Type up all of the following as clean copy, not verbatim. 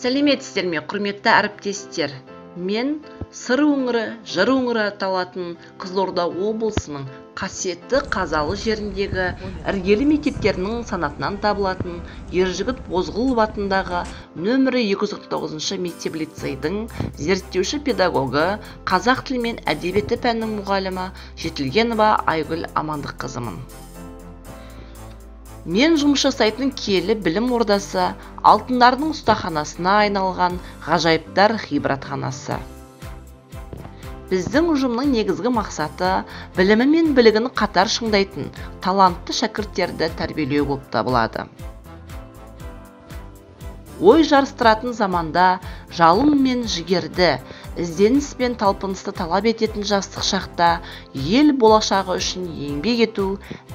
Сәлеметсіздер ме, құрметті әріптестер? Мен Сыр өңірі, Жыр өңірі аталатын Қызылорда облысының қасиетті Қазалы жеріндегі іргелі мектептерінің санатынан табылатын Ержігіт Бозғұлов атындағы нөмірі 249 мектеп-лицейдің зерттеуші педагогы, қазақ тілі мен әдебиеті пәнінің мұғалімі Жетілгенова Айгүл Амандыққызымын. Мен жұмыс жасайтын киелі білім ордасы алтындардың ұстаханасына айналған ғажайыптар ғибратханасы. Біздің ұжымның негізгі мақсаты білімі мен білігін қатар шыңдайтын талантты шәкірттерді тәрбиелеу болып табылады. Ой жарыстыратын заманда жалын мен жігерді, ізденіс пен талпынысты талап ететін жастық шақта ел болашағы үшін еңбек ету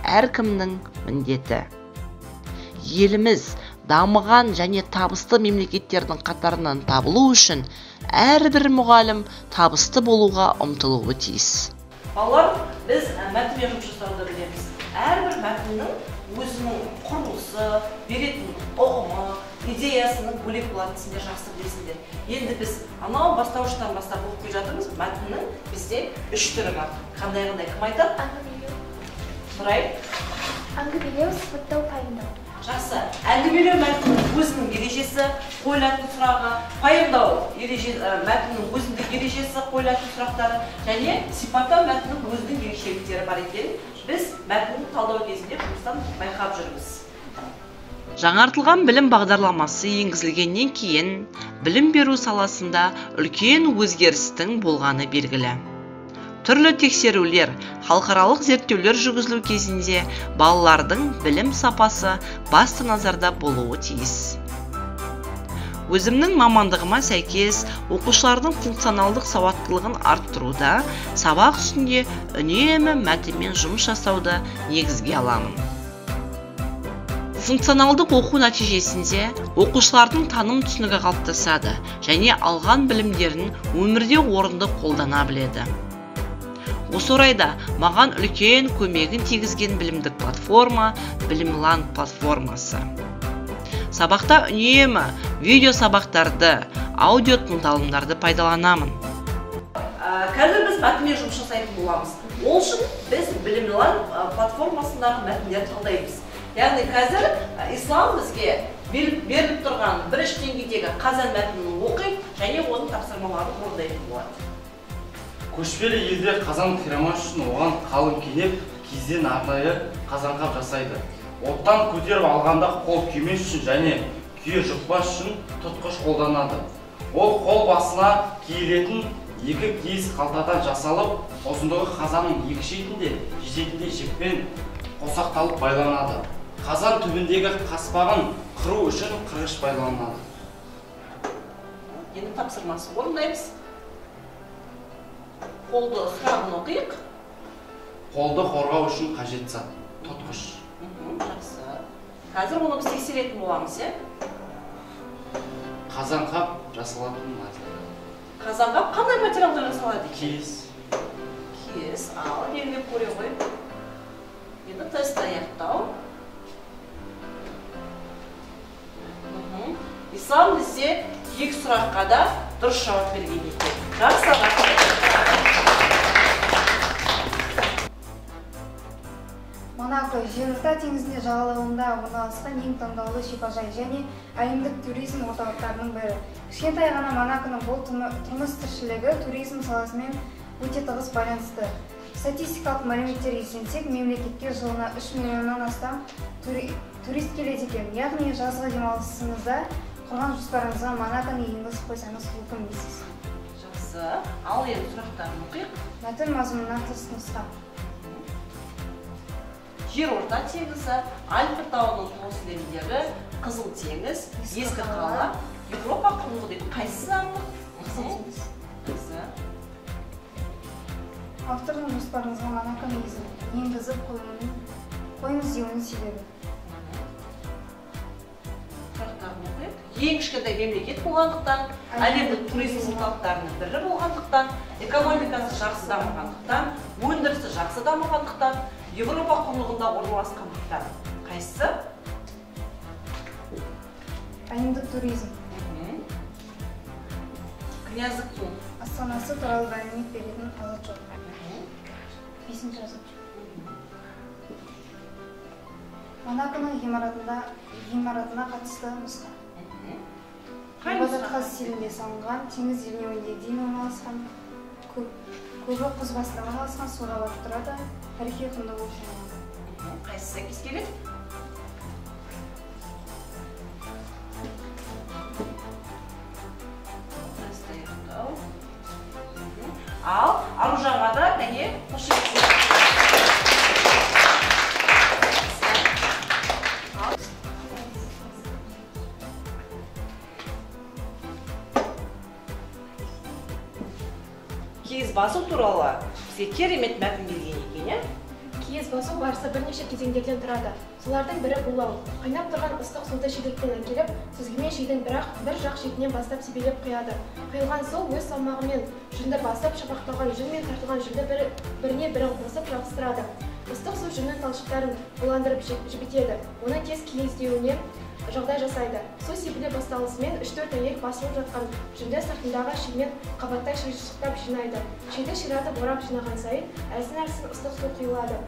әркімнің міндеті. Еліміз дамыған және табысты мемлекеттердің қатарынан табылу үшін әрбір мұғалім табысты болуға ұмтылуы тиіс. Балалар, біз мәтінмен жұмыс жасауды білеміз. Әрбір мәтіннің өзінің құрылысы, беретін ұғымы, идеясының бөлек болатынын сендер жақсы білесіңдер. Енді біз анау бастауыштан бастап оқып келе жатырмыз. Мәтіннің бізде үш түрі бар. Қандай-қандай, кім айтады? Әңгімелеу. Нұрай? Әңгімелеу, сипаттау, пайымдау. Жақсы. Әңгімелеу мәтіннің өзінің ережесі, қойылатын сұрағы, пайымдау мәтіннің өзіндік ережесі, қойылатын сұрақтары және сипаттау мәтіннің өзінің ерекшеліктері бар екенін біз мәтінді талдау кезінде жұмыстан байқап жүрміз. Жаңартылған білім бағдарламасы енгізілгеннен кейін білім беру саласында үлкен өзгерістің болғаны белгілі. Түрлі тексерулер, халықаралық зерттеулер жүргізілу кезінде балалардың білім сапасы басты назарда болуы тиіс. Өзімнің мамандығыма сәйкес оқушылардың функционалдық сауаттылығын арттыруда сабақ үстінде үнемі мәтінмен жұмыс жасауды негізге аламын. Функционалдық оқу нәтижесінде оқушылардың таным түсінігі қалыптасады және алған білімдерін өмірде орынды қолдана біледі. Осы орайда маған үлкен көмегін тигізген білімдік платформа Білімланд платформасы. Сабақта үнемі видео сабақтарды, аудио тыңдалымдарды пайдаланамын. Қазір біз мәтінмен жұмыс жасайтын боламыз. Ол үшін біз Білімланд платформасындағы мәтіндерді талдаймыз. Яғни қазір Ислам бізге беріліп тұрған бірінші деңгейдегі қазан мәтінін оқиды және оның тапсырмаларын орындайтын болады. Көшпелі елде қазан қирамас үшін оған қалың кенеп, киізден арнайы қазанқап жасайды. Оттан көтеріп алғанда қол күймес үшін және күйе жұқпас үшін тұтқыш қолданады. Ол қол басына киілетін екі киіз қалтадан жасалып, ұзындығы қазанның екі шетінде жететіндей жіппен қосақталып байланады. Қазан түбіндегі қаспағын қыру үшін қырғыш пайдаланады. Енді тапсырмасын орындаймыз. Қолды сұрағын оқиық. Қолды қорғау үшін қажет зат тұтқыш. Жақсы. Қазір оны біз тексеретін боламыз, иә? Қазанқап жасалатын материал. Қазанқап қандай материалдан жасалады екен? Киіз. Киіз. Ал, белгілеп көре ғой. Енді тест аяқтау. Ислам бізде екі сұраққа да дұрыс жауап берген екен. Жақсы, рахмет. Монако Жерорта теңізінде жағалауында орналасқан ең таңдаулы шипажай және әлемдік туризм орталықтарының бірі. Кішкентай ғана Монаконың бұл тұрмыс тіршілігі туризм саласымен өте тығыз байланысты. Статистикалық мәліметтерге сенсек, мемлекетке жылына 3 миллионнан астам турист келеді екен. Яғни жазғы демалысыңызда құрған жоспарыңызға Монаконы енгізіп қойсаңыз өкінбейсіз. Жақсы. Ал енді сұрақтарын оқиық. Мәтін мазмұнынан тыс нұсқа. Жерорта теңізі, Альпі тауының қосылемдері, Қызыл теңіз, Ескі қала, Еуропа құрлығы деп қайсысы анық? Қызыл теңіз. Жақсы. Автордың жоспарыңызға Монаконы енгізіп қойыңыз деуінің себебі. Сұрақтарын оқиық. Ең кішкентай мемлекет болғандықтан, әлемдік туризм орталықтарының бірі болғандықтан, экономикасы жақсы дамығандықтан, өндірісі жақсы дамығандықтан, Еуропа құрлығында орналасқандықтан. Қайсысы? Әлемдік туризм. Князьдіктің астанасы туралы мәлімет беретін азат жол. Бесінші азат жол. Монаконың ғимаратына қатысты нұсқа. Ғибадатхана стилінде салынған, теңіз ернеуінде дейін орналасқан, көбі құз басында орналасқан, суға батып тұрады, тарихи құнды болып саналады. Қайсысы сәйкес келеді? Ал Аружанға да кәне қошемет. Киіз басу туралы бізге керемет мәтін келген екен, иә? Киіз басу барысы бірнеше кезеңдерден тұрады. Солардың бірі булау. Қайнап тұрған ыстық суды шелекпен әкеліп, сүзгімен шидің бір жақ шетінен бастап себелеп құяды. Құйылған су өз салмағымен жүнді басып, шапақталған жүн мен тартылған жүнді біріне бірін қосып жабыстырады. Ыстық су жүннің талшықтарын буландырып жібітеді. Оны тез киіздеуіне жағдай жасайды. Су себіле басталысымен 3-4 әйел басылып жатқан жүнді сыртындағы шимен қабаттай шиыршықтап жинайды. Шиді ширатып орап жинаған сайын әлсін-әлсін ыстық су құйылады.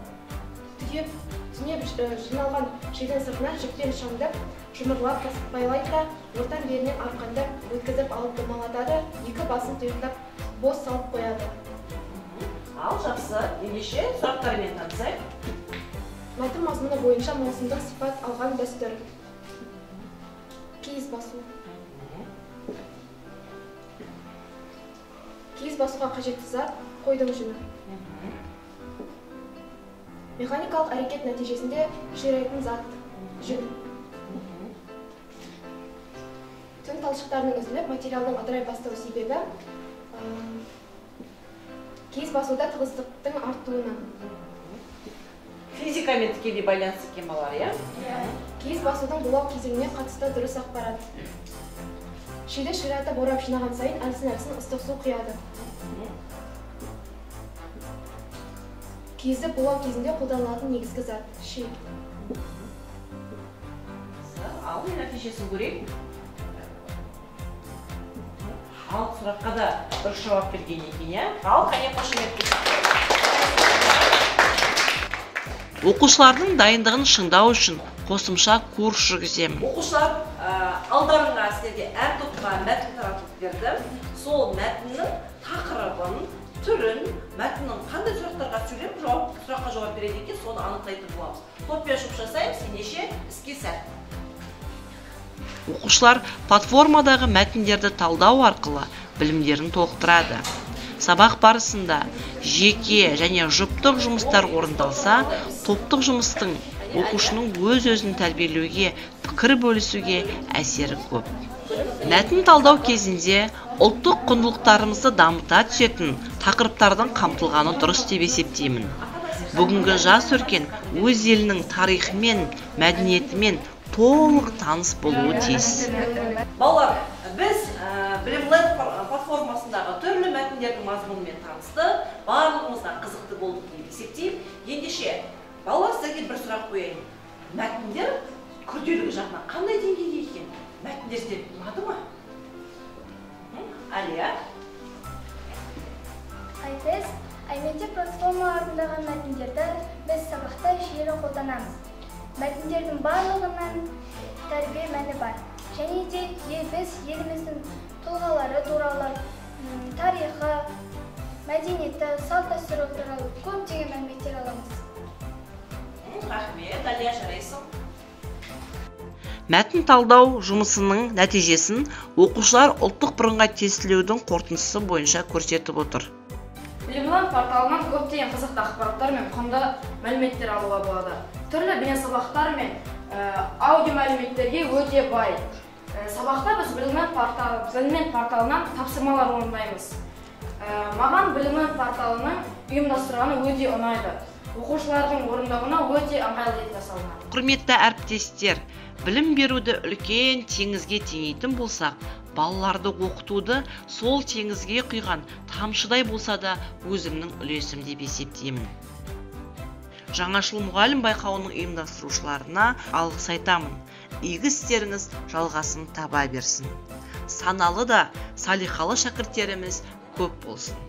Түнеп жиналған шидің сыртынан жіппен шаңдып, жұмырлап байлайды да, ортан берінен арқанды өткізіп алып домалатады, екі басын тұйықтап бос салып қояды. Ал жақсы, ендеше сұрақтармен танысайық. Мәтін мазмұны бойынша маусымдық сипат алған дәстүр. Киіз басу. Киіз басуға қажетті зат қойдың жүні. Механикалық әрекет нәтижесінде ширайтын зат жүн. Түн талшықтарының үзіліп, материалдың ыдырай бастау себебі киіз басуда тығыздықтың артуынан. Физикамен тікелей байланысты екен балалар, иә? Киіз басудың булау кезеңіне қатысты дұрыс ақпарат. Шиді ширатып орап жинаған сайын әлсін-әлсін ыстық су құяды. Киізді булау кезінде қолданылатын негізгі зат ши. Ал нәтижесін көрейік. Ал сұраққа да дұрыс жауап берген екен, иә? Ал қане қошемет. Оқушылардың дайындығын шыңдау үшін қосымша курс жүргіземін. Оқушылар, алдарыңа сіздерге әр топқа мәтін таратылып берді. Сол мәтіннің тақырыбын, түрін, мәтіннің қандай сұрақтарға сөйлеп, сұраққа жауап береді екен, соны анықтайтын боламыз. Топпен жұмыс жасаймыз, ендеше іске сәт. Оқушылар платформадағы мәтіндерді талдау арқылы білімдерін толықтырады. Сабақ барысында жеке және жұптық жұмыстар орындалса, топтық жұмыстың оқушының өз-өзін тәрбиелеуге, пікір бөлісуге әсері көп. Мәтін талдау кезінде ұлттық құндылықтарымызды дамыта түсетін тақырыптардың қамтылғаны дұрыс деп есептеймін. Бүгінгі жас өркен өз елінің тарихымен, мәдениетімен толық таныс болуы тиіс. Балалар, біз Білімленд платформасындағы түрлі мәтіндердің мазмұнымен таныстық, барлығымызға қызықты болды деп есептеймін. Ендеше, балалар, сіздерге бір сұрақ қояйын. Мәтіндер күрделілігі жағынан қандай деңгейде екен? Мәтіндер сіздерге ұнады ма? Әлия? iTest, iMektep платформаларындағы мәтіндерді біз сабақта жиі қолданамыз. Мәтіндердің барлығынан тәрбие мәні бар. Және де біз еліміздің тұлғалары туралы, тарихы, мәдениеті, салт-дәстүрі туралы көптеген мәліметтер аламыз. Рахмет, Әлия, жарайсың. Мәтін талдау жұмысының нәтижесін оқушылар ұлттық бірыңғай тестілеудің қорытындысы бойынша көрсетіп отыр. Білімленд порталынан көптеген қызықты ақпараттар мен құнды мәліметтер алуға болады. Түрлі бейнесабақтар мен аудио мәліметтерге өте бай. Сабақта біз Білімленд порталынан тапсырмалар орындаймыз. Маған Білімленд порталының ұйымдастырғаны өте ұнайды. Оқушылардың орындауына өте ыңғайлы етіп жасалған. Құрметті әріптестер, білім беруді үлкен теңізге теңейтін болсақ, балаларды оқытуды сол теңізге құйған тамшыдай болса да өзімнің үлесім деп есептеймін. Жаңашыл мұғалім байқауының ұйымдастырушыларына алғыс айтамын. Игі істеріңіз жалғасын таба берсін. Саналы да салиқалы шәкірттеріміз көп болсын.